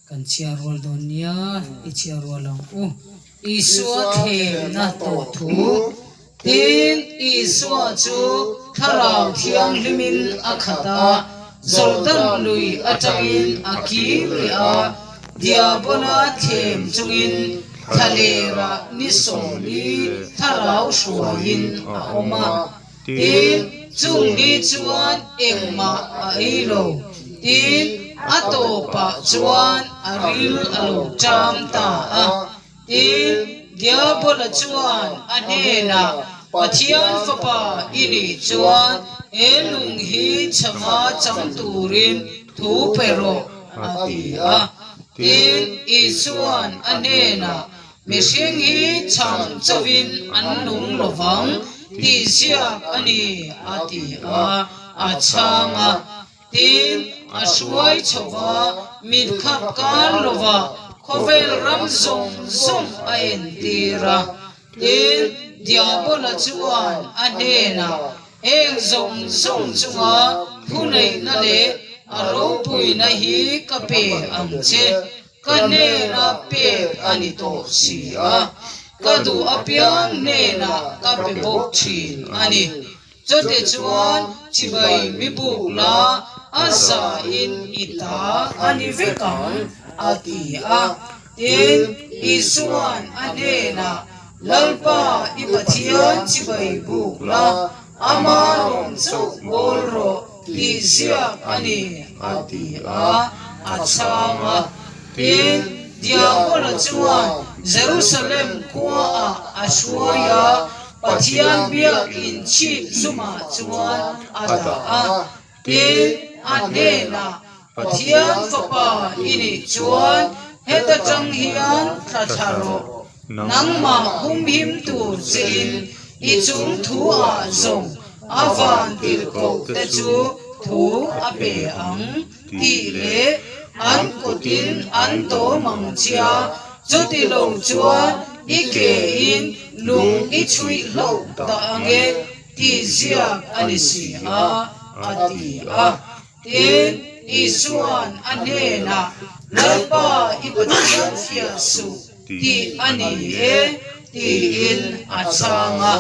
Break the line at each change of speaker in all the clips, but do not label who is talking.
Kan chhiar rual dawn nia, i chhiar rual ang u. Isua thlemna tawh thu. Tin, Isua chu Thlarau Thianghlimin a khat a, Jordan lui atangin a kir leh a, Diabola thlem chungin thlalerah ni sawmi Thlarau hruaiin a awm a. Tin, chung ni chuan engmah a ei lo. Tin, a tawpah chuan a ril a lo ṭam ta a. Tin, Diabola chuan a hnenah, Pathian Fapa i nih chuan he lung hi chhanga chang turin thu pe rawh, a ti a. Tin, Isua'n a hnenah, Mihring hi chhang chauhin an nung lo vang tih ziak a ni, a ti a, a chhang a. Tin, a hruai chho va, mit khap kar lova khawvel ram zawng zawng a entir a. Tin, Diabola chuan a hnenah, Heng zawng zawng chunga thuneihna leh a ropuina hi ka pe ang che. Ka hnena pek a ni tawh si a, ka duh apiang hnenah ka pe bawk thin a ni. Chute chuan chibai mi buk la, a zain i ta a ni vek ang, a ti a. Tin, Isua'n a hnenah, Lalpa i Pathian chibai buk la, ama rawn chauh bawl rawh, Tih ziak a ni, a ti a, a chhang a. Tin, Diabola chuan Jerusalem khuaah a hruai a, Pathian biakin chhip zumah chuan a dah a. Tin, a hnenah, Pathian Fapa i nih chuan heta tang hian thla thla rawh. Nangmah humhim tur chein i chung thu-ah zawng a van tirhkoh te chu thu a pe ang tih leh an kutin an tawm ang chia, chuti lo chuan i kein lung i chhuih hlauh dah ang e tih ziak a ni si a, a ti a. Tin, Isua'n a hnenah, Lalpa i Pathian fiah suh tih a ni e, tiin a chhang a.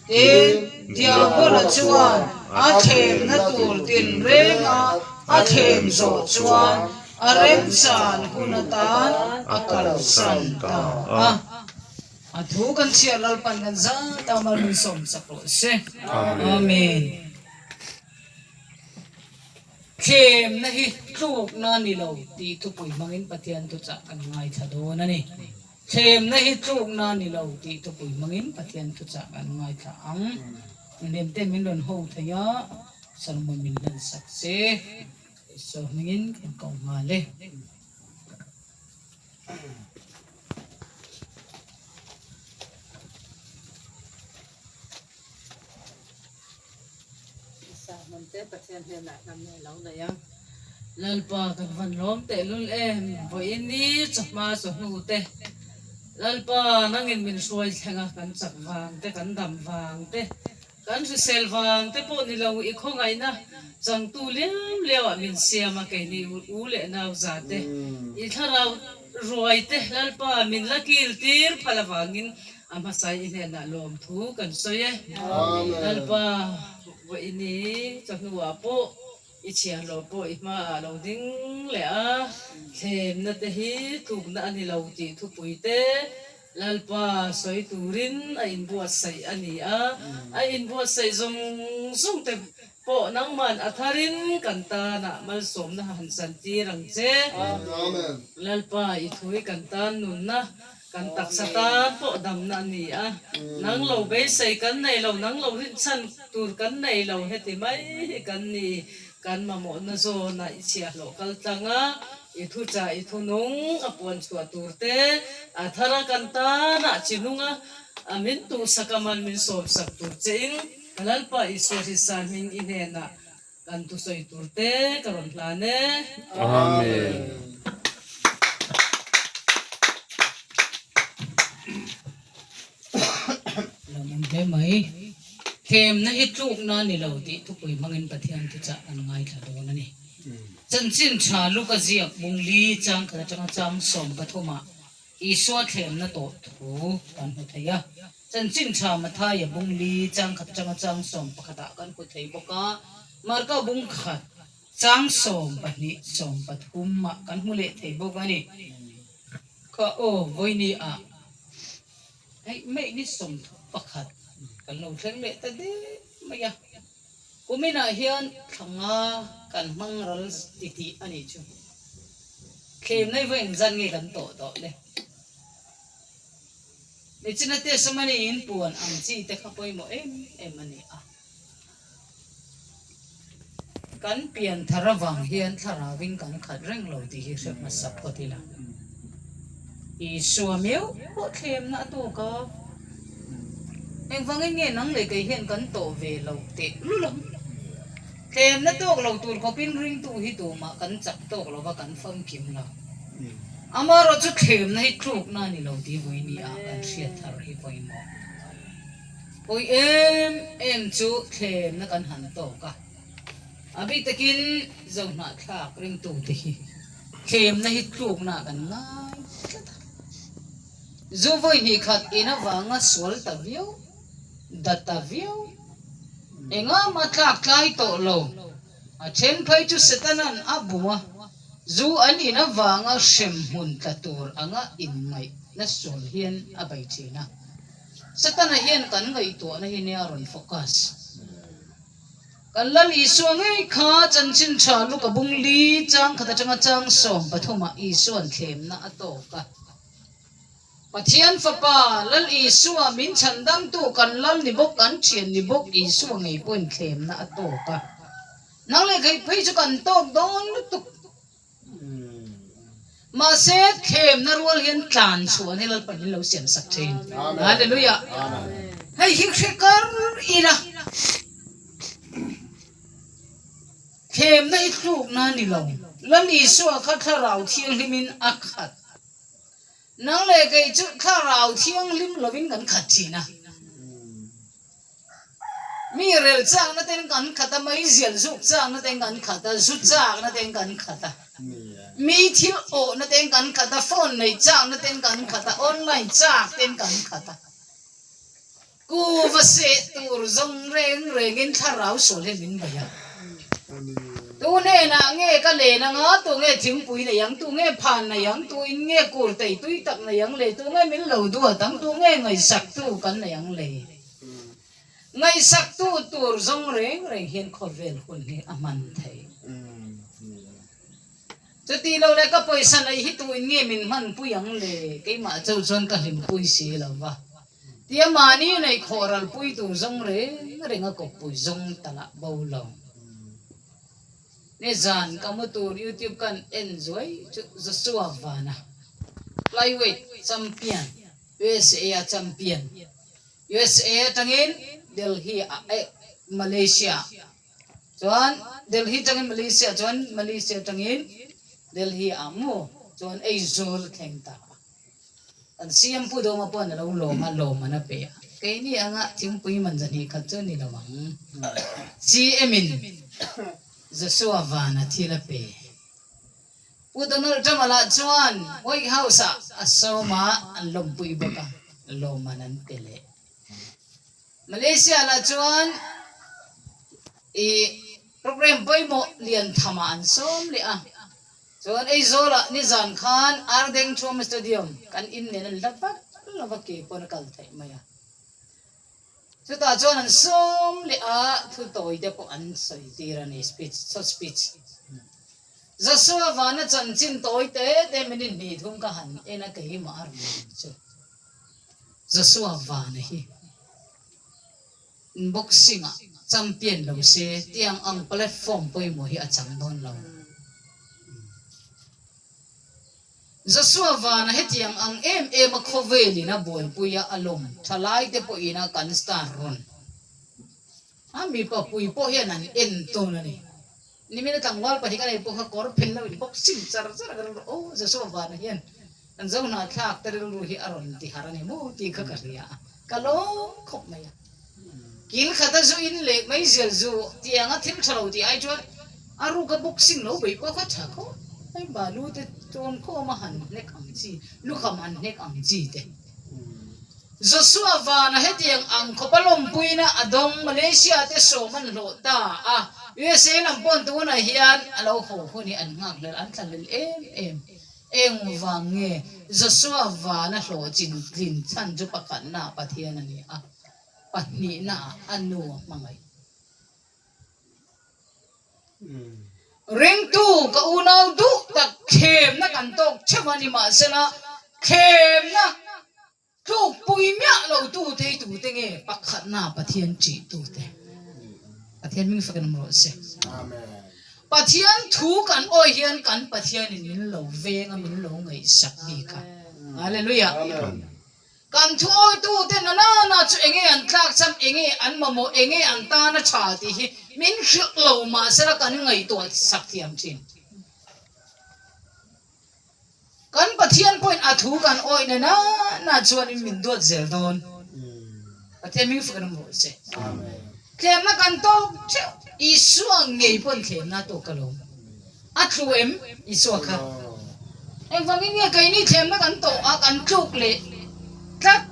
Tin, Diabola chuan a thlemna tur tinrenga a thlem zawh chuan a remchan hun atan a kalsan ta a. A thu kan chhiar Lalpan kan zat a, malsawmsak rawh se. Amen. Thlemna hi tlukna a ni lo tih thupui hmangin Pathian thuchah kan ngaithla dawn a ni. Thlemna hi tlukna a ni lo tih thupui hmangin Pathian thuchah kan ngaithla ang. Milem ten min rawn ho thei a, sermon min hlansak se, Isua hmingin kan ko nghal e. Lalpa kan van lawm tehlul em vawiin ni chawhma chawhnu te Lalpa nangin min hruai thleng a kan chak vang te kan dam vang te kan hrisel vang te pawh ni lo i khawngaihna changtu liam liau ah min siam a keini u leh nau za te i thlarau ruai te Lalpa min la kil tir phal avangin A hmasa i hnenah lawmthu kan sawi e. Lalpa vawiini chawhnuah pawh i chhiahhlawh pawh i hmaah lo ding leh a, thlemna te hi tlukna a ni lo tih thupui te Lalpa sawi turin a inbuatsaih a ni a, a inbuatsaih zawng zawng te pawh nangman a tharin kan tanah malsawmna han chantir ang che. Lalpa i thui kan tan nunna Kan taksa tan pawh damna a ni a, nang lo beisei kan nei lo, nang lo rinchhan tur kan nei lo, heti mai hi kan ni. Kan mamawhna zawnah i chhiahhlawh kal tlang a, i thuchah i thunung a puan chhuah tur te, a thara kan tanah chi nunga a min tuhsak a mal min sawmsak tur chein ka Lalpa Isua Hrisa hming i hnenah Kan thusawi tur te ka rawn hlan e.
Amen.
Lawmawm hle mai. Thlemna hi tlukna a ni lo tih thupui hmangin Pathian thuchah kan ngaithla dawn a ni. Chanchin tha Luka ziak bung li chang khat atanga chang 13 ah Isua thlemna tawh thu kan hmu thei a. Chanchin tha Mathaia bung li chang khat atanga chang 11 ah kan hmu thei bawk a. Marka bung khat chang 12 13 ah kan hmu leh thei bawk a ni. Kha aw vawiini ah hei May ni 31 kan lo thleng leh ta deuh mai a. Kuminah hian thla nga kan hmang ral titih a nih chu. Thlemna hi vawi engzat nge kan tawh tawh le? Nichina testimony in puan ang chi te kha pawimawh em em a ni a. Kan pian thar avang hian thlarauin kan khat reng lo tih hi hre hmasa phawt ila. Isua miau pawh thlemna a tawk a. Engvangin nge nang leh kei hian kan tawh ve lo teh lul ang? Thlemna tawk lo tur khawpin ringtu hi tumah kan chak tawk lo va, kan famkim lo. Amaherawh chu thlemna hi tlukna a ni lo tih vawiini ah kan hriat thar hi pawimawh. Pawi em em chu thlemna kan han tawk a, a bik takin zohnahthlak ringtute hi thlemna hi tlukna ah kan ngai tlat a. Zu vawi hnih khat in avanga sual ta viau, da ta viau, engama tlak tlai tawh lo. A then phei chu Setanan a bum a, zu an in avanga hremhmun tla tur anga inngaihna sual hian a bei thin a. Setana hian kan ngaihtuahna hi nia rawn focus. Kan Lal Isua ngei kha chanchin tha Luka bung li chang khat atanga chang 13 ah Isua'n thlemna a tawk a. Pathian Fapa, Lal Isua min chhandamtu kan Lal ni bawk kan thian ni bawk Isua ngei pawhin thlemna a tawk a. Nang leh kei phei chu kan tawk dawn lutuk. Mahse, thlemna rual hian tlan chhuah hi Lalpan min lo siam sak thin. Hallelujah! Hei hi hre kar ila. Thlemna hi tlukna a ni lo. Lal Isua kha Thlarau Thianghlimin a khat. Nang leh kei chu Thlarau Thianghlim lovin kan khat thin a. Mi rel chakna ten kan khat a, meizial zuk chakna ten kan khat a, zu chakna ten kan khat a, mi thil awhna ten kan khat a, phone nei chakna ten kan khat a, online chak ten kan khat a. Kuva seh tur zawng reng rengin thlarau sual hian min bei a. Tu hnenah nge ka len anga, tu nge thingpui nei ang, tu nge phan nei ang, tu in nge kur tei tui tak nei ang le, tu nge min lo duat ang, tu nge ngaihsaktu kan nei ang le. Ngaihsaktu tur zawng reng reng hian khawvel hun hi a hman thei. Chuti lo leh ka pawisa neih hi tuin nge min hmanpui ang le, keimah chauh chuan ka hlimpui si lo va. Tia mahni neih khawh ralpui tur zawng reng reng a kawppui zawng ta lah bo lo. Nizan ka mu tur YouTube kan en zuai chu Joshua Vana, flyweight champion, USA a champion, USA atangin Delhi ah eh Malaysia chuan Delhi atangin Malaysia chuan Malaysia atangin Delhi ah mu chuan Aizawl thleng ta a. Kan CM Pu Dawma pawhin a lo lawm a, lawmman a pe a. Keini anga thingpui man zahnih khat chu ni lo ang. CM in Joshua Vana thil a pe. Pu Donald Trump-a lah chuan White House-ah a sawm a, an lawmpui bawk a, lawmman an pe leh. Malaysia lah chuan i program pawimawh lian thamah an sawm leh a. Chuan Aizawlah nizan khan Ardeng Thuam Stadium kan in nen an hla vak lo va ke pawn a kal theih mai a. Chutah chuan an sawm leh a thu tawi te pawh an sawi tir a ni, speech, short speech. Joshua vana chanchin tawi te te minute hnih thum ka han en a keimah a rawn lang chu. Joshua vana hi. Boxing ah champion lo se tiang ang platform pawimawh hi a chang dawn lo. Joshua Vana hetiang ang em em a khawvel in a buaipui a a lawm thalai te pawh in a kan star rawn a mipa pui pawh hian an en tawn a ni. Nimin a tlangval pahnih ka nei pawh kha kawr phen lo in boxing char char a ka rilru aw Joshua Vana hian kan zo hnahthlak te rilru hi a rawn ti harh a ni maw tih kha ka hria a, ka lawm khawp mai a. Kil khata zu in leh meizial zu tianga thil tha lo tih ai chuan. A ruka boxing lo beih pawh kha tha khawp mai, balu te tawn khawm a han hnek ang chi, lukham han hnek ang chi te. Joshua vana hetiang ang khawpa lawmpuina a dawng Malaysia te sawm an hlawh ta a, USA lam pawn tunah hian a lo haw hun hi an nghak hlel, an thla hlel em em. Engvang nge Joshua vana hlawhchin tlin chhan chu pakhatna Pathian a ni a, pahnihna ah a nu a hmangaih. Ringtu ka unau duh tak thlemna kan tawk theuh a ni mahsela thlemna tlukpui miah lo tu thei tute nge pakhatna Pathian ṭih tute. Pathian hming fakin awm rawh se. Pathian thu kan awi hian kan Pathianin min lo veng a min lo ngaihsak bik a. Hallelujah. Kan thuawitute na nana chu enge an tlakcham, enge an mamawh, enge an tan a tha tih hi min hrilh lo mahsela kan ngaihtuah sak thiam thin. Kan Pathian pawhin a thu kan awih na nana chuanin min duat zel dawn. Pathian hming fak in awm rawh se. Thlemna kan tawk theuh, Isua ngei pawn thlemna a tawk ka lo. A tlu em Isua kha? Engvangin nge keini thlemna kan tawh a kan tluk leh tlat?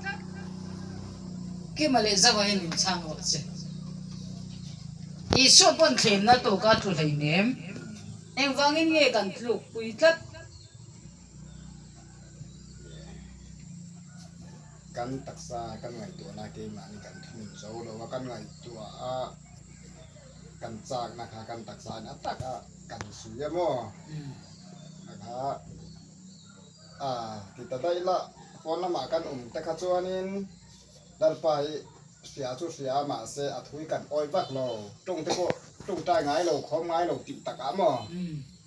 Kima leh Zava hian min chhang rawh che. Isua pawn thlemna tawka a tlu hleinem. Engvangin nge kan tluk pui tlat?
Kan taksa kan ngaihtuahna keimahni kan thunun zo lo a, kan ngaihtuah a. Kan chakna kha kan taksa in a tak a kan sui a maw? A kha a ti ta daih la, phone lamah kan awm te kha chuanin Lalpa hi hria chu hria a mahse a thui kan awi vak lo, ṭawng te pawh ṭawngṭai ngai lo, khawm ngai lo tih takah maw?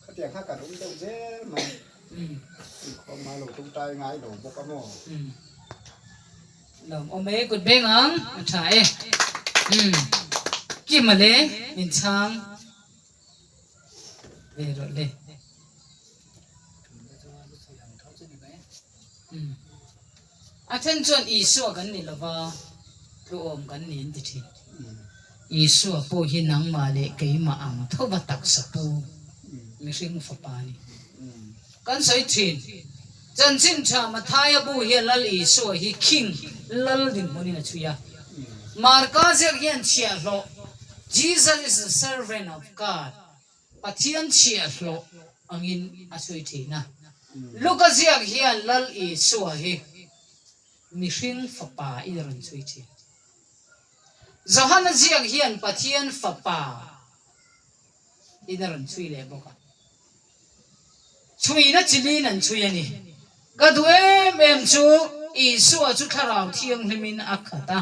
Khatiang kha kan awm deuh zel mai, inkhawm ngai lo, ṭawngṭai ngai lo bawk a maw?
Lawm awm e kut beng ang a tha e umm Kima le min chhang ve rawh le umm a then chuan Isua kan ni lova tluawm kan ni an ti thin Isua pawh hi nangmah leh keimah ang thova taksa pu mihring fapa a ni. Kan sawi thin. Chanchin tha Mathaia bu hian Lal Isua hi King, Lal dinhmunin a chhui a. Marka ziak hian chhiahhlawh, Jesus is the servant of God, Pathian chhiahhlawh angin a chhui thin a. Luka ziak hian Lal Isua hi mihring fapa in a rawn chhui thin. Johana ziak hian Pathian fapa in a rawn chhui leh bawk a. Chhuina chilin an chhui a ni. Ka duh em em chu Isua chu Thlarau Thianghlimin a khat a,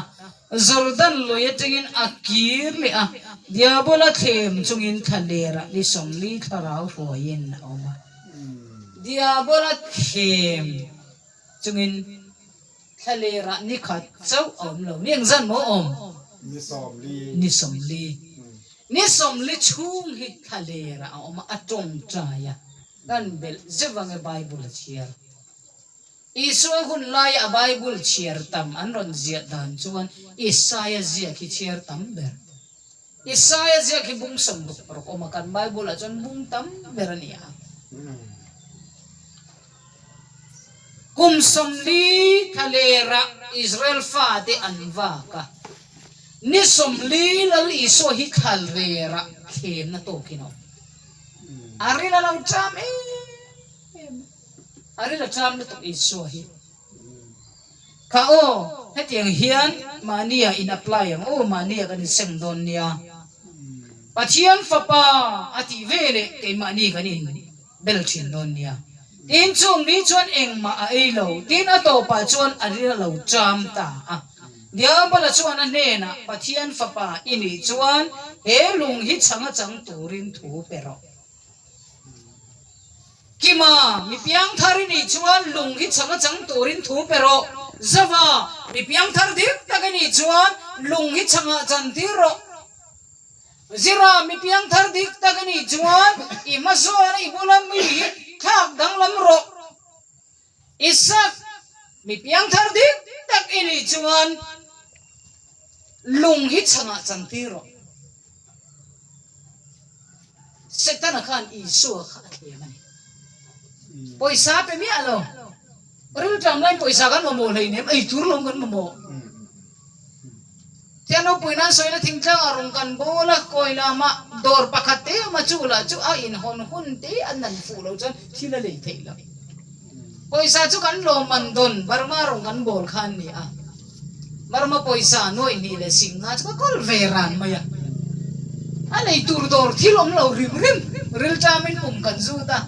Jordan lui atangin a kir leh a, Diabola thlem chungin thlalerah ni 40 Thlarau hruaiin a awm a. Diabola thlem chungin Thlalerah ni khat chauh a awm lo. Ni engzat maw awm?
Ni 40.
Ni 40. Ni 40 chhung hi thlalerah a awm a, a tawngtai a, kan belh zeuh ang e Bible a chhiar. Isua hun laia a Bible chhiar tam an rawn ziah dan chuan Isaia ziak hi chhiar tam ber. Isaia ziak hi bung 66 awm a, kan Bible ah chuan bung tam ber a ni a. Kum 40 thlalerah Israel fate an vak a, ni 40 Lal Isua hi thlalrerah thlemna tawkin a awm. A ril a lo ṭam em em a, a ril a ṭam lutuk Isua hi. Kha aw, hetiang hian mahnia in apply ang aw, mahnia kan insem dawn nia. Pathian Fapa a tih ve leh keimahni kan in bel thin dawn nia. Tin chung ni chuan engmah a ei lo, tin a tawpah chuan a ril a lo cham ta a. Diabola chuan a hnenah, Pathian Fapa i nih chuan he lung hi chhang a chang turin thu pe rawh. Kima, mi piangthar i nih chuan lung hi chhang a chang turin thu pe rawh. Zava, mi piangthar dik tak i nih chuan lung hi chhangah chan tir rawh. Zira, mi piangthar dik tak i nih chuan i hmazawn a i bula mi hi thlak danglam rawh. Isak, mi piangthar dik tak i nih chuan lung hi chhangah chantir rawh. Setana khan Isua kha a thlem a ni. Pawisa pe miah lo. Rilṭam laiin pawisa kan mamawh hleinem, ei tur lawm kan mamawh. Tiang ropui nan sawina thingtlangah rawn kan bawl a, kawi lamah dawr pakhat te awm a, chu lah chu a inhawn hun te an nan fuh loh chuan thil a lei theih loh. Pawisa chu kan lawmman dawn Burma rawn kan bawl kha an ni a, Burma pawisa nuaih hnih leh sing nga chu ka kawl ve ran mai a, a lei tur dawr thil awm lo rim rim, rilṭamin pum kan zut a,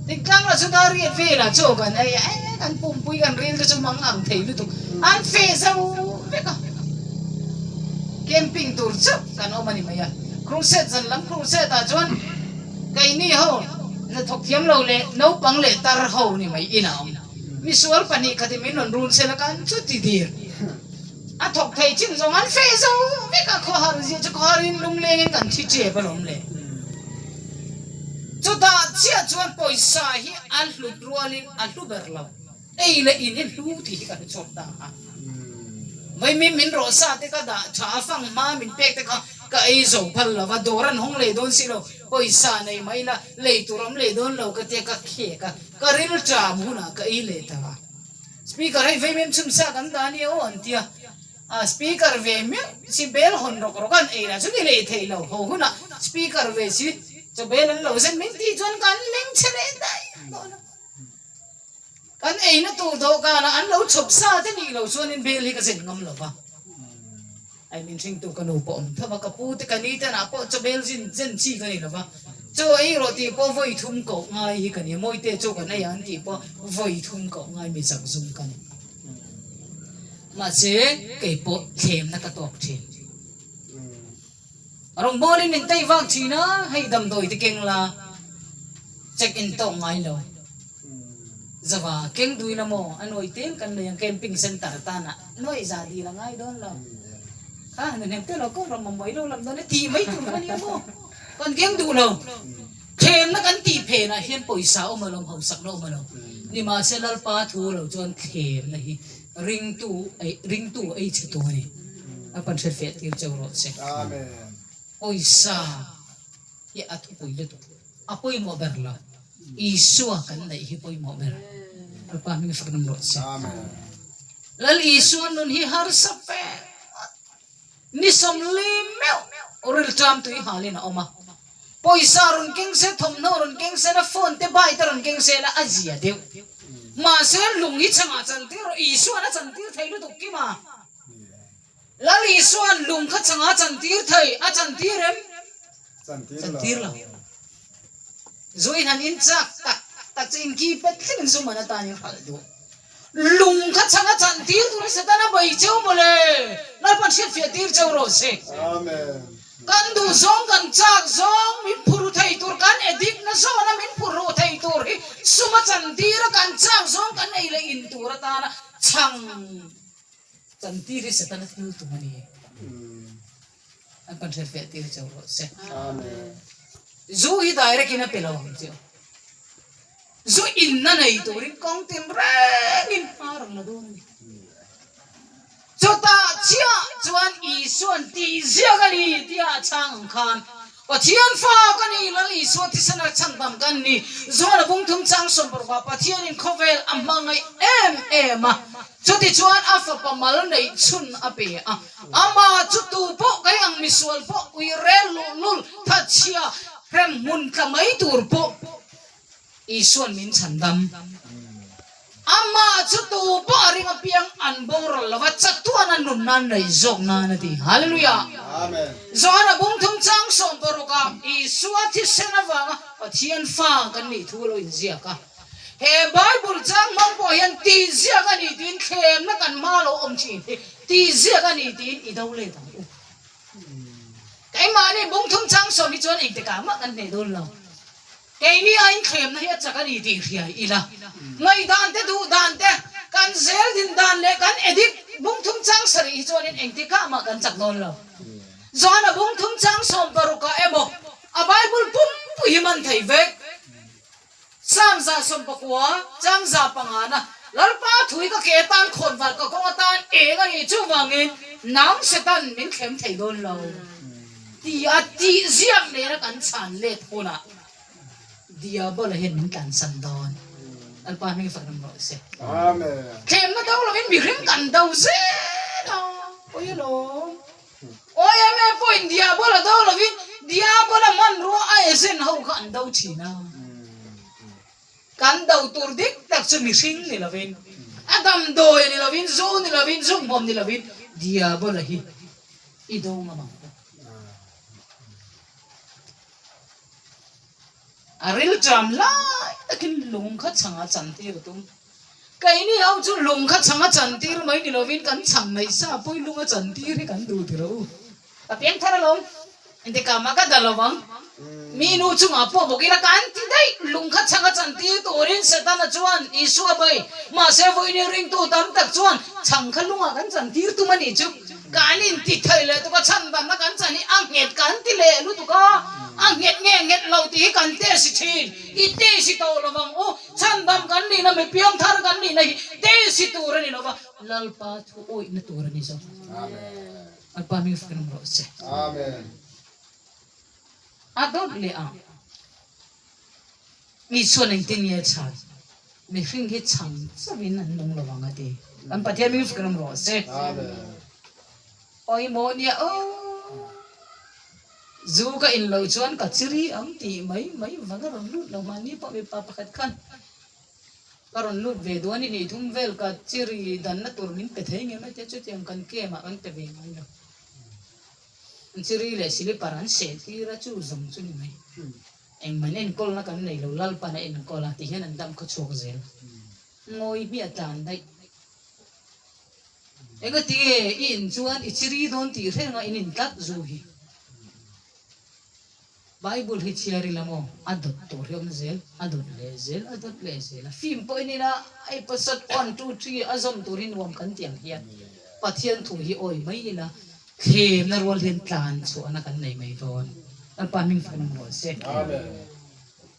thingtlang lah chu dar riat velah chaw kan ei a, e kan pumpui kan ril te chu mang ang thei lutuk, an feh zo vek a, camping tur chauh kan awm a ni mai a, crusade zan lam crusade ah chuan keini ho hnathawk thiam lo leh naupang leh tar ho ni mai inah awm. Misual 2 khatin min rawn run sela kan chu ti dir. A thawk thei chin zawng an feh zo vek a, khawhar zia chu khawharin lunglengin kan thi tep alawm le. Chutah chiah chuan pawisa hi a hlut rualin a hlu ber lo. Ei leh in hi hlu tih hi ka hre chhuak ta a. Vaimim min rawh sa te ka dah tha a, fang hma min pek te kha ka ei zo phal lo va, dawr an hawng leh dawn si lo, pawisa nei mai la lei tur awm leh dawn lo ka tia ka khek a. Ka rilṭam hunah ka ei leh ta a, Speaker hei veimem chhun sa kan dah ania aw an tia, a speaker ve meuh si bel hawn rawk rawk an ei lah chu ni leh theih lo, haw hunah speaker ve si chaw bel an lo zen min tih chuan kan meng che leh daih dawn a, kan eina tur dawhkanah an lo chhawp sa te nih loh chuanin bel hi ka zen ngam lo va. Ai min hringtu ka nu pawh awm tho va, ka pu te ka ni te nah pawh chawbel zin zen chi ka ni lo va, chaw ei rawh tih pawh vawi thum koh ngai hi ka ni, Mawite chaw kan ei ang tih pawh vawi thum koh ngai mi zak zum ka ni. Mahse kei pawh thlemna ka tawk thin. Rawngbawlin min tei vak thin a, hei damdawi te keng la check in tawk ngai lo. Zava keng dui la maw a nuai tel kan nei ang camping center tana nuai za dil a ngai dawn lo. Kha nu hnem te lo ko ram mamawih lo lam dawn e tih mai tur kha nia maw kan keng duh lo. Thlemna kan tih phenah hian pawisa awm alawm hausakna awm alawm. Nimahse Lalpa thu lo chuan thlemna hi Ringtu ei ringtu ei chhe tu a ni. A pan hre feh tir cheu rawh se.
Amen.
Pawisa hi a thupui lutuk. A pawimawh ber lo. Isua kan neih hi pawimawh ber. Lalpa hming fak nam rawh se.
Amen.
Lal Isua nun hi harsa fe ngawt. Ni sawmli meuh rilṭam tui halin a awm a. Pawisa rawn keng se, thawmhnaw rawn keng se la, phone te bike te rawn keng se la a zia deuh. Mahse lung hi changah chantir rawh, Isuan a chantir thei lutuk kim a. Lal Isuan lung kha changah chantir thei, a chantir em? Chantir lo. Zuin han in chak tak tak chu in ki pet thleng in zu man atan in hralh duh. Lung kha chhang a chan tir tur hi Satan a bei cheu mawle. Lalpan hriatfiah tir cheu rawh se.
Amen.
Kan duh zawng kan chak zawng min phur thei tur kan addict na zawna min phur ruh thei tur hi sum a chan tir a kan chak zawng kan ei leh in tur atana chhang chan tir hi Satan a thil tum a ni. An kan hriatfiah tir cheu rawh se.
Amen.
Zu hi direct in a pe lo ang chiu. Zu inna nei turin kawng tin rengin hma rawn la dawn a ni. Chutah chiah chuan Isua'n tih ziak a ni tia a chhang ang khan Pathian fa ka ni, Lal Isua thisena chhandam kan ni. Zuala bungthum chang sawmparukah Pathianin khawvel a hmangaih em em a. Chutichuan a fapa mal neih chhun a pe a, amah chu tu pawh kei ang misual pawh ui rel luhlul thatchhia hrem hmun tla mai tur pawh Isua'n min chhandam. Amah chu tu pawh a ring apiang an boral lo va, chatuan a nun nan neih zawk nan a ti. Hallelujah!
Amen.
Johana bungthum chang 16 ah Isua thisen avanga Pathian fa kan nih thu a lo inziak a. He Bible chang hmang pawh hian tih ziak a ni tiin thlemna kan hma lo awm thin hi tih ziak a ni tiin i do let ang u. Keimahni bungthum chang sawm hi chuan engtikah mah kan hneh dawn lo. Keini aiin thlemna hi a chak a ni tih hria ila. Ngaihdan te duh dan te, kan zel din dan leh kan edit bungthum chang sarih hi chuanin engtikah mah kan chak dawn lo. Johana bungthum chang 16 ah emaw a Bible pumpui hi man thei vek. Psalm 119, chang 500 na, Lalpa thui ka ke atan khawnvar ka kawng atan eng a ni chuvangin nang Satan min thlem thei dawn lo. Ti a tih ziak nena kan chhan let hunah Diabola hian min tlansan dawn. Lalpa hming fak ram rawh se. Thlemna do lovin mihring kan do zel a, pawi alawm. OMA pawhin Diabola do lovin Diabola hmanrua a agent ho kha an do thin a. Kan do tur dik tak chu mihring ni lovin, a damdawi ni lovin, zu ni lovin, zuk hmawm ni lovin Diabola hi i do ngam ang u. A rilṭam lai takin lung kha chhang a chantir a tum. Keini ho chu lung kha chhang a chantir mai ni lovin kan chhang neih sa pawi lung a chantir hi kan duh ti rawh u. Ka piang thar alawm, engtikah mah ka dah lo vang. Mi nu chungah pawh bawk ila kan ti daih. Lung kha chhang a chantir turin Setana chuan Isua bai. Mahse vawiin ringtu tam tak chuan chhang kha lungah kan chantir tum a nih chu. Kan inti thei leh tuk a, chhandamna kan chan hi a nghet kan ti leh lutuk a, a nghet nge nghet lo tih hi kan test thin. I test tawh lo vang u, chhandam kan nihna mi piangthar kan nihna hi test tur a ni lo va, Lalpa thu awihna tur a ni zawk. Lalpa hming fak in rawh se. A dawt leh a. Mi chuan engtin nge chhan? Mihring hi chhang chauhin an nung lo ang a ti. Kan Pathian hming fak ram rawh se. Pawimawh nia aw. Zu ka in loh chuan ka chiri ang tih mai mai vang a rawn lut lo. Mahni pawh mipa pakhat khan ka rawn lut ve duh a ni nih thum vel ka chiri danna tur min pe thei ngem a tia chutiang kan camp ah kan pe ve ngai lo. An chiri leh silipar an seh tir a chu zawng chu ni mai. Engmah enkawlna kan nei lo, Lalpan a enkawl a ti hian an dam khaw chhuak zel. Ngawi hmiah tlan daih. Engati nge i in chuan i chiri dawn tih reng a in in tlat zu hi. Bible hi chhiar ila maw a dawt tur hi awm zel, a dawt leh zel, a dawt leh zel a. Film pawh in ila episode one, two, three a zawm tur hi nuam kan ti ang hian Pathian thu hi awi mai ila Thlemna rual hian tlan chhuahna kan nei mai dawn. Lalpa hming fak in rawh se.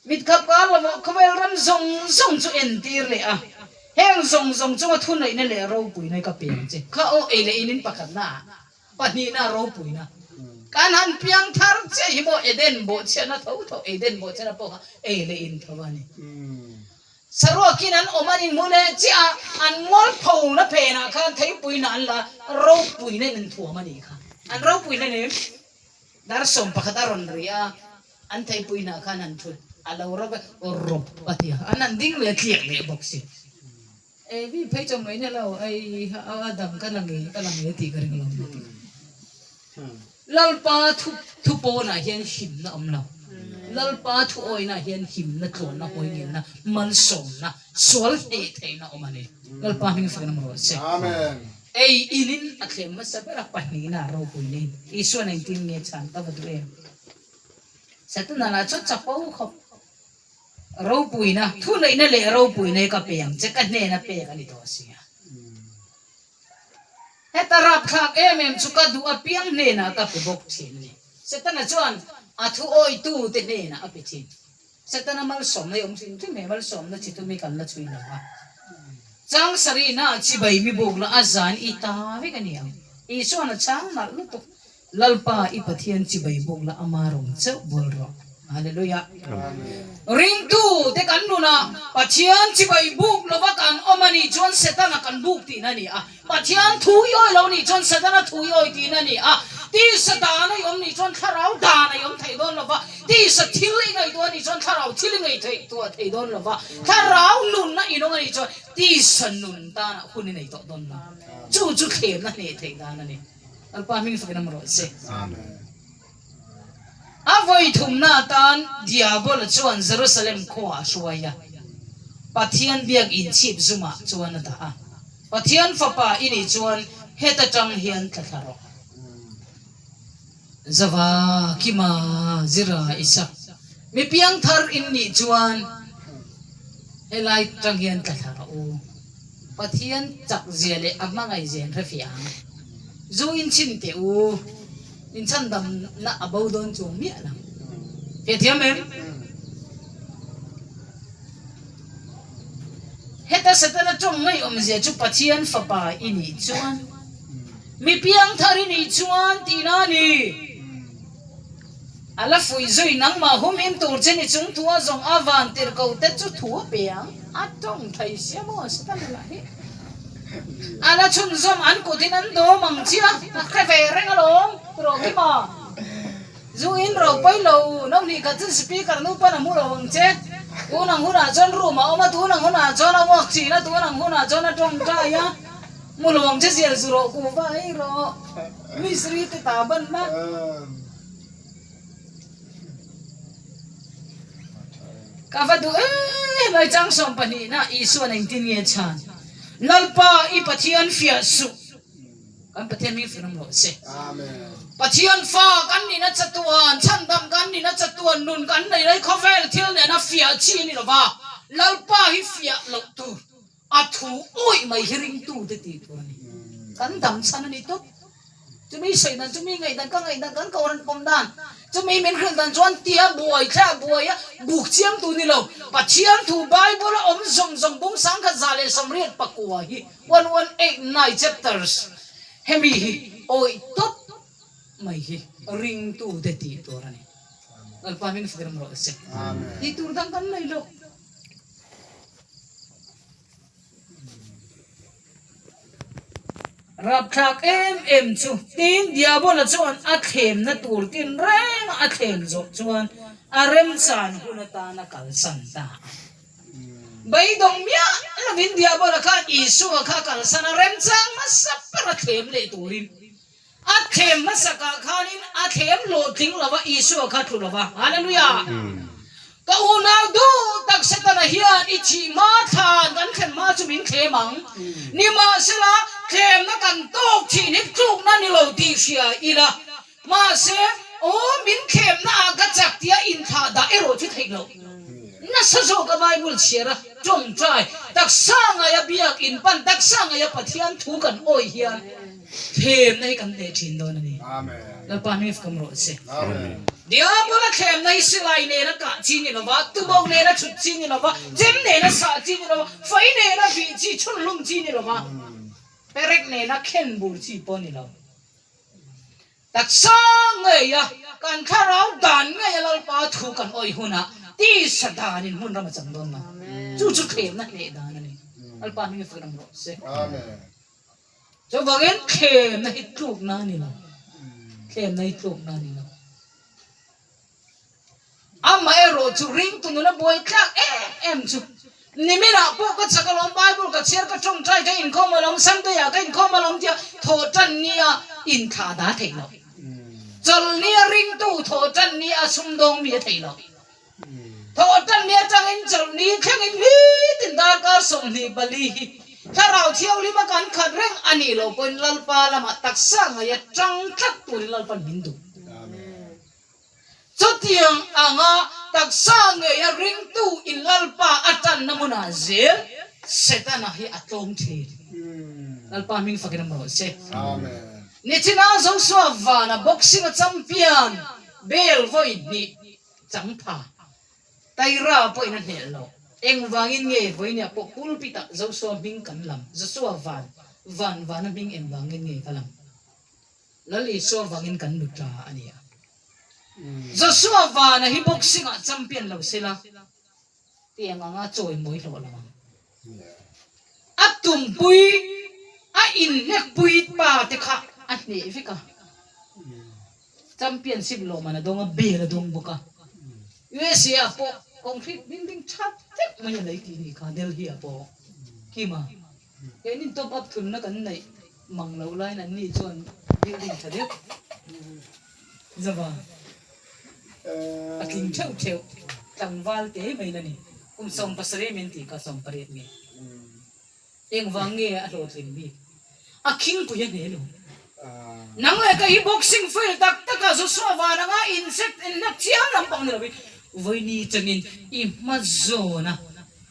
Mit khap kar lovah khawvel ram zawng zawng chu entir leh a, heng zawng zawng chunga thuneihna leh ropuina hi ka pe ang che. Kha aw ei leh in in pakhatna ah, pahnihna ah ropuina. Kan han piang thar chiah hi maw Eden bawhchhiatna tho tho, Eden bawhchhiatna pawh kha ei leh in tho a ni. Saruakin an awm an inhmu leh chiah a, an mualphona phenah khan theipuina an la ropuina in an thuam a nih kha. An ropuina nen dar 11 a rawn ri a, an theipuina khan an thut a lo rawp e, rawp a ti a, an han ding leh tliak leh bawk si. Evi phei chawm mai na lo, ei a dang ka la ngei ka la ngei tih ka ring lo mai ti. Lalpa thu thu pawnah hian himna awm lo. Lalpa thu awinah hian himna, tlawnna, hawingenna, malsawmna, sual hneh theihna awm a ni. Lalpa hming fakin awm rawh se. Ei inin a thlem hmasa ber a, pahnihna a ropui niin Isua'n engtin nge chhan ka va duh em? Setana lah chu chapo khawp. Ropuina, thuneihna leh ropuina hi ka pe ang che, ka hnena pek a ni tawh si a. Heta rapthlak em em chu ka duh apiang hnenah ka pe bawk thin a ni. Setana chuan a thu awitute hnenah a pe thin. Setana malsawmna hi awm hrim hrim he malsawmna chi tum hi kan la chhui lo a. Chang sarihna ah chibai mi buk la a zan i ta vek a ni ang. Isuan a chang nalh lutuk. Lalpa i Pathian chibai bawk la ama rawng chauh bawl rawh. Hallelujah. Ringtu te kan nunah Pathian chibai buk lova kan awm a nih chuan Setana kan buk tihna a ni a. Pathian thu i awi lo nih chuan Setana thu i awi tihna a ni a. Tisa dan a i awm nih chuan thlarau dan a i awm thei dawn lova, tisa thil i ngaihtuah a nih chuan thlarau thil i ngaihtuah thei dawn lova, thlarau nunna i nung a nih chuan tisa nun tanah hun i nei tawh dawn lo. Chu chu thlemna hneh theih dan a ni. Lalpa hming fakin awm rawh se. A vawi thumna atan Diabola chuan Jerusalem khuaah a hruai a, Pathian biak inchhip zumah chuan a dah a, Pathian Fapa i nih chuan heta tang hian tla thla rawh. Zava, Kima, Zira, Isak, mi piangthar in nih chuan helai tang hian tla thla rawh u. Pathian chak zia leh a hmangaih zia in hrefiah ang. Zu in chhin teh u, in chhandamna a bo dawn chuang miah lo. Fiah thiam em? Heta Setana tawng ngaihawm zia chu Pathian fapa i nih chuan, mi piangthar i nih chuan tihna a ni. A la fuih zui nangmah humhim tur che ni chung thu a zawng a van tirh ko te chu thu a pe ang. A tawng thei sia maw Setana lah hi. A la chhunzawm an kutin an dawm ang chia a hre ve reng alawm rawh Kima. Zu in ro pawi lo, no hnih khat chin speaker nu pawn a hmu lo ang che. Tun ang hunah chuan room a awm a, tun ang hunah chuan a walk thin a, tun ang hunah chuan a tawngtai a. Hmu lo ang che zial zu rawh kuhva ei rawh. Mistri te ta ban na. Ka va duh em ai chang 12 na Isuan engtin nge chhan? Lalpa i Pathian fiah suh. Kan Pathian hming fir rawh se. Pathian fa kan nihna chatuan, chhandam kan nihna chatuan, nun kan nei lai khawvel thil nena fiah chi a ni lova, Lalpa hi fiah loh tur a thu awih mai hi ringtute tih tur a ni. Kan dam chhan a ni tawp. Chumi sawi dan, chumi ngaih dan, ka ngaih dan, kan kohhran pawm dan, chumi min hrilh dan chuan tia buai thla buai a buk chiam tu ni lo. Pathian thu Bible a awm zawng zawng bung 1189 hi 1189 chapters hemi hi awih tawp mai hi ringtute tih tur a ni. Lalpa min fak ram rawh se. Tih tur dang kan nei lo. Rapthlak em em chu tin Diabola chuan a thlemna tur tin renga a thlem zawh chuan a remchan hun atana kalsan ta a. Beidawng miah lovin Diabola khan Isua kha kalsan a remchang hmasa ber a thlem leh turin a thlem hmasakah khanin a thlem hlawhtling lova Isua kha tlu lova. Hallelujah! Ka unau duh tak Setana hian i thih hma thlan kan thlen hma chu min thlem ang. Nimahsela, thlemna kan tawk thin hi tlukna ni lo tih hria ila. Mahse, aw min thlemna ah ka chak tia inthlah dah erawh chu theih loh. Nasa zawka Bible chhiar a tawngtai taksa ngaia biak in pan taksa ngaia Pathian thu kan awih hian thlemna hi kan hneh thin dawn a ni. Lalpa hming fkam rawh se. Diabola thlemna hi silai nena kah chi ni lova, tuboh nena chhut chi ni lova, chem nena sah chi ni lova, fai nena vih chi, chhunhlum chi ni lova, perek nena khen bur chi pawh ni lo. Taksa ngeia kan thlarau dan ngeia Lalpa thu kan awih hunah tisa danin hmun ram a chang dawn lo. Chu chu thlemna hneh dan a ni. Lalpa hming i fak ram rawh se. Chuvangin thlemna hi tlukna a ni lo. Thlemna hi tlukna a ni lo. Amaherawh chu ringtu nuna buai tlak em em chu niminah pawh ka chak alawm, Bible ka chhiar, ka tawngtai, ka inkhawm alawm, Sunday ah ka inkhawm alawm tia thawh tan nia inthlah dah theih loh. Chawlh nia ringtu thawh tan nia sumdawng mi a theih loh. Thawh tan ni atangin chawlh ni thlengin nitin darkar 24 hi Thlarau Thianghlim a kan khat reng a nih loh pawhin Lalpa lamah taksa ngaia tang tlat turin Lalpan min duh. Chutiang anga taksa ngeia ringtu in Lalpa a tanna hmunah zel Setana hi a tlawm thin. Lalpa hming fakin awm rawh se. Nichina Joshua vana boxing a champion bel vawi hnih chang pha. Taira pawhin a hneh lo. Engvangin nge vawinia pawh pulpit ah Joshua hming kan lam? Joshua van, van vana hming engvangin nge ka lam? Lal Isua vangin kan nu ta a ni a. Joshua vana hi boxing ah champion lo sela tiang anga chawi mawi hlawh lo ang. A tumpui, a inhnekpui pa te kha a hneh vek a. Championship lawmman a dawng a, bel a dawng bawk a. USA ah pawh concrete building tha deuh mai a lei tih ni kha Delhi ah pawh. Kima. Keinin top up thunna kan neih mang loh laiin an ni chuan building tha deuh zava a tling theuh theuh tlangval te mai la ni. Kum 17 min tih kha 18 nge. Engvang nge a hlawhtling bik? A khingpui a hne lo. Nang leh ka hi boxing fail tak tak a Joshua van anga insect inhnek chiam lampang ni lovin vawiini changin i hma zawn a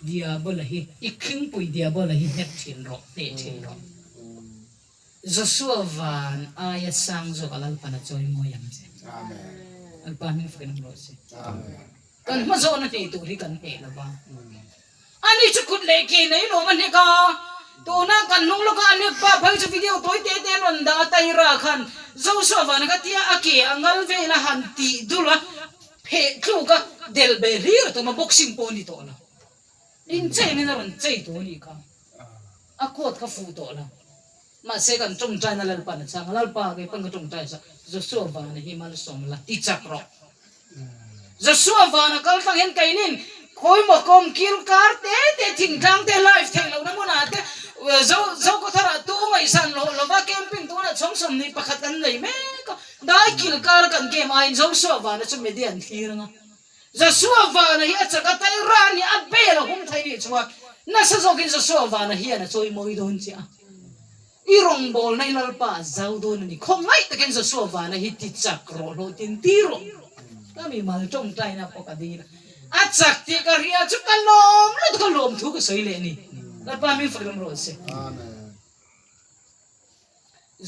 Diabola hi i khingpui Diabola hi hnek thin rawh, hneh thin rawh. Joshua van aia sang zawk a Lalpan a chawi mawi ang che. Lalpa hming fakin awm rawh se. Kan hma zawna hneh tur hi kan hneh lo va. Ani chu kut leh ke nei lawm a hnek a, tuna kan hnung lawka a hnek pa phei chu video tawi te te an rawn dah a, Taira khan Joshua vana kha tia a ke a ngal vel a han tih dul a. Pheh tluk a del beh hlir a tum a, boxing pawh a ni tawh lo. Inchein in a rawn chei tawh a nih kha. A coat kha fuh tawh lo. Mahse kan tawngtaina Lalpa'n a chhang a, Lalpa kei pawn ka tawngtai sa, Joshua vana hi malsawm la ti chak rawh. Joshua vana kal tlang hian keinin khawimaw kawm kil kar te te thingtlang te live theih lohna hmunah te Zo Zokawtharah tu ngaihsan loh lova camping tunah chhawng 21 kan nei mek a, dai kil kar kan game aiin Joshua vana chu media an thlir ang a. Joshua vana hi a chak a, Taira nih a bel a hum thei nih chuan nasa zawkin Joshua vana hian a chawi mawi dawn che a. I rawngbawlna hi Lalpa a zau dawn a ni. Khawngaih takin Joshua vana hi ti chak rawh, hlawhtin ti rawh. Ka mimal tawngtaina pawh ka dil a. A chak tih ka hria chu ka lawm lutuk a, lawmthu ka sawi leh a ni. Lalpa min fak ram rawh se.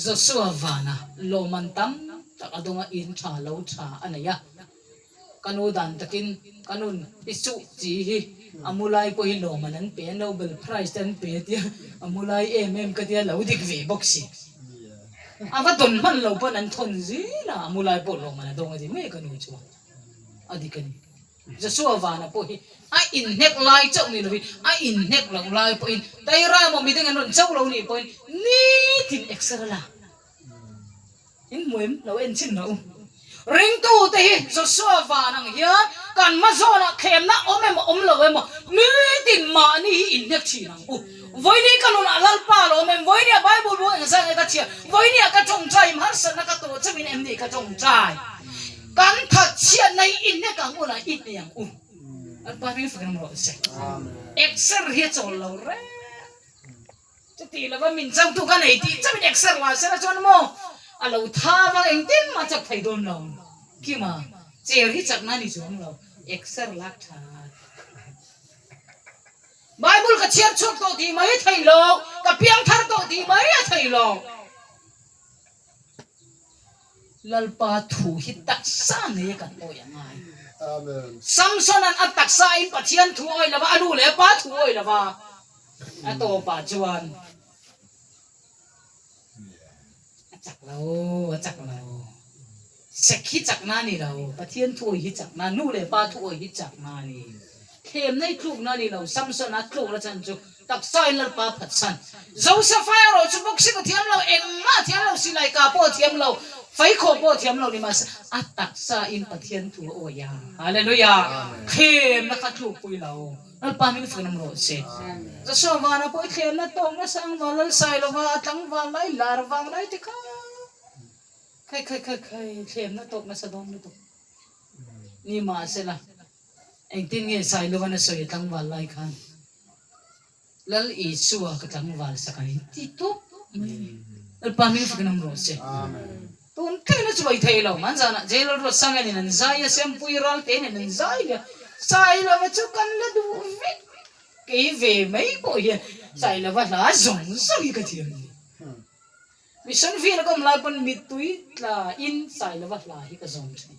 Joshua vana lawman tam tak a dawnga in tha lo tha a nei a, ka nu dan takin ka nun i suh chi hi a mu lai pawh hi lawman an pe a, Nobel Prize te an pe a tia, a mu lai em em ka tia lo dik ve bawk si. A va dawn hman lo pawn an thawn zel a, a mu lai pawh lawman a dawng a ti mai ka nu chuan a dik a ni. Joshua vana pawh hi a inhnek lai chauh ni lovin a inhnek loh lai pawhin Taira emaw midang an rawn chauh lo nih pawhin nitin exer a la. In hmu em? Lo en chin rawh u. Ringtute hi Joshua van ang hian kan hma zawnah thlemna awm emaw awm lo emaw nitin mahni hi inhnek thin ang u. Vawiini ka nunah Lalpa lo awm em? Vawiiniah Bible bu engzah nge ka chhiar? Vawiiniah ka tawngtai em? Harsatna ka tawh chauhin em ni ka tawngtai? Kan that chhiatna hi i hnek ang u lah i hne ang u. Lalpa hming fak ram rawh se. Exer hi a chawl lo reng. Chuti lova min changtu ka nei tih chauhin exer la sela chuan maw a lo tha vang engtin mah chak thei dawn lo. Kima, chair hi chakna a ni chuang lo, exer lak tha. Bible ka chhiar chhuak tawh tih mai a thei lo, ka piang thar tawh tih mai a thei lo. Lalpa thu hi taksa ngei a kan awih a ngai. Samson-a'n a taksa in Pathian thu awih lova, a nu leh a pa thu awih lova, a tawpah chuan a chak lo, a chak lo. Sek hi chakna a ni lo, Pathian thu awih hi chakna, nu leh pa thu awih hi chakna a ni. Thlemna i tlukna a ni lo, Samson-a tlukna chhan chu Taksa in Lalpa phatsan. Josefa erawh chu boxing a thiam lo, engmah a thiam lo, silai kah pawh a thiam lo, feikhawh pawh a thiam lo ni mahse a taksa in Pathian thu a awi a. Hallelujah! Thlemna kha tlukpui lo. Lalpa min fak nam rawh se. Joshua vana pawh i thlemna tawk nasa ang val lal sai lova a tlangval lai lar vang lai te kha khai khai khai khai thlemna tawk nasa dawn lutuk ni mahsela Engtin nge Sailovan a sawi a tlangval lai khan, Lal Isua ka tlangval sak a ni ti tawp mai a ni. Lalpa hming fakin awm rawh se. Tun thlengin a chuai thei lo. An zanah Jailal Ruatsanga nen an zai a, Sempui Ralte nen an zai leh a, Sailova chu kan la duh vek. Kei ve mai pawh hian Sailova hla zawng zawng hi ka thiam ni. Mission field a ka awm lai pawn mittui tla in Sailova hla hi ka zawm thin.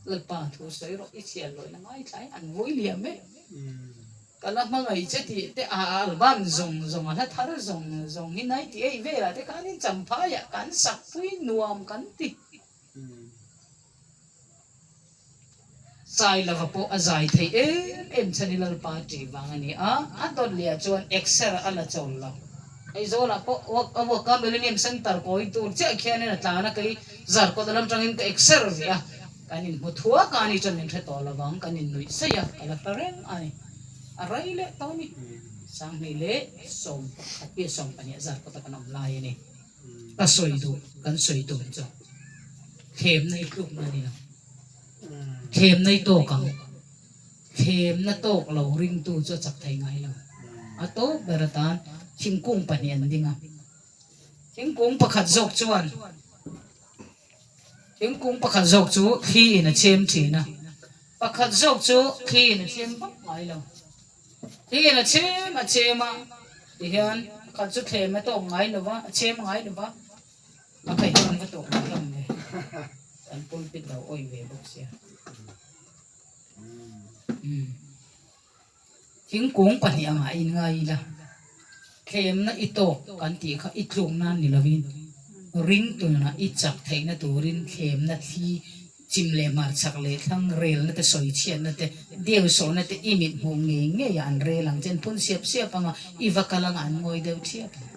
Lalpa thu sawi rawh, i chhiar lawina ngaithla in an vui liam e. Ka la hmangaih che tih te a album zawng zawng a hla thar zawng zawng hi 98 velah te khan in champhaiah kan sakpui nuam kan ti. Sailova pawh a zai thei em em chhan i Lalpa ṭih vang a ni a, a dawt leh ah chuan exer a la chawl lo. Aizawlah pawh work a work a, Millennium Centre kawi tur chiah khianin a tlan a, kei Zarkawt lam tangin ka exer ve a, kan inhmu thuak a, ani chuan min hre tawh lovang, kan innuih saih a, ka la hre reng a ni. A rei leh tawh a ni. 2011 nge 12 Zarkawta kan awm lai a ni. Ka sawi duh, kan sawi tum chu thlemna i tlukna a ni lo. Thlemna i tawk ang. Thlemna tawk lo ringtu chu a chak thei ngai lo. A tawp ber atan thingkung pahnih an ding a. Thingkung pakhat zawk chuan thingkung pakhat zawk chu thli in a chhem thin a, pakhat zawk chu thli in a chhem vak ngai lo. Thli in a chhem a chhem a tihian pakhat chu thlem a tawk ngai lo va, a chhem ngai lo va. A khaih chu an va tawk lo hlawm ve, an pulpit lo awih ve bawk sia. Thingkung pahnih angah in ngai ila, thlemna i tawk kan tih kha i tluk nan ni lovin ring tunah i chak theihna turin thlemna thli. Chim leh hmar chak leh thlang relna te sawi chhiatna te deu sawhna te i mit hmuh ngei ngei ah an rel ang che an phun siap siap ang a, i va kal anga an ngawi deuh thiap ang.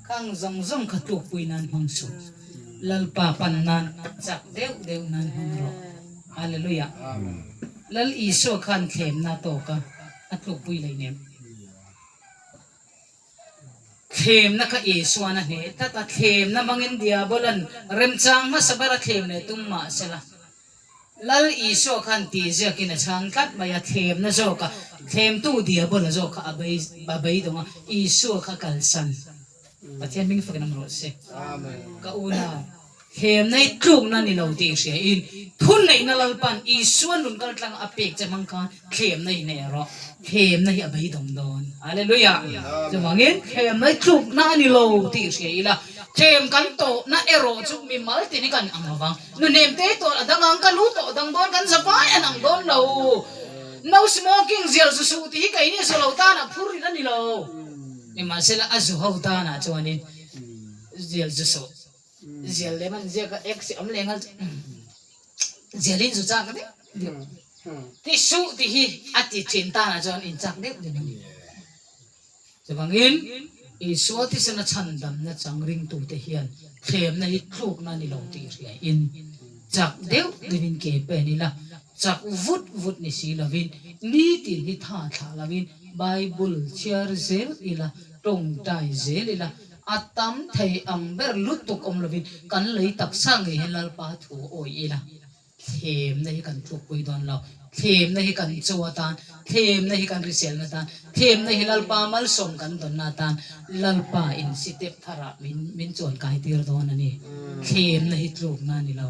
Khang zawng zawng kha tlukpui nan hmang suh. Lalpa pan nan chak deuh deuh nan hmang rawh. Hallelujah. Lal Isua khan thlemna tawk a, a tlukpui lei nem. Thlemna kha Isuan a hneh tlat a, thlemna hmangin Diabolan remchang hmasa ber a thlem leh tum mah sela, Lal Isua khan tih ziakin a chhang tlat mai a, thlemna zawka thlemtu Diabola zawk kha a bei a beidawng a, Isua kha kalsan. Pathian hming fakin awm rawh se. Ka unau. Thlemna hi tlukna ni lo tih hria in thunneihna Lalpan Isua nun kal tlang a pek che hmang khan thlemna hi nei rawh. Thlemna hi a beidawng dawn. Hallelujah! Chuvangin thlemna hi tlukna a ni lo tih hria ila, thlem kan tawhna erawh chu mimal tin hi kan ang lovang. Nuhnem te tawh a dang ang, ka lu tawh dang dawn, kan zavai an ang dawn lo. No smoking, zial zu suh tih hi keini zu lo tanah phur rin a ni lo. Nimahsela a zu ho tanah chuanin zial zu suh. Zial lem an ziak a x awm leh nghal chu zial in zu chak deuh deuh ti suh ti hi a ti thin tan ah chuan in chak deuh deuh a ni. Chuvangin Isua thisena chhandamna chang ringtute hian thlemna hi tlukna a ni lo tih hria in chak deuh deuh in ke pen ila chak vut vut ni si lovin nitin hi tha thlah lovin Bible chhiar zel ila tawngtai zel ila A tam thei ang ber lutuk awm lovin kan lei taksa ngei hian Lalpa thu awi ila, thlemna hi kan tlukpui dawn lo. Thlemna hi kan cho atan, thlemna hi kan riselna atan, thlemna hi Lalpa malsawm kan dawnna atan Lalpa in sitep tharah min min chuan kai tir dawn a ni. Thlemna hi tlukna a ni lo.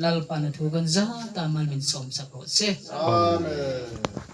Lalpa'n a thu kan zata mal min sawm sak rawh se.
Amen.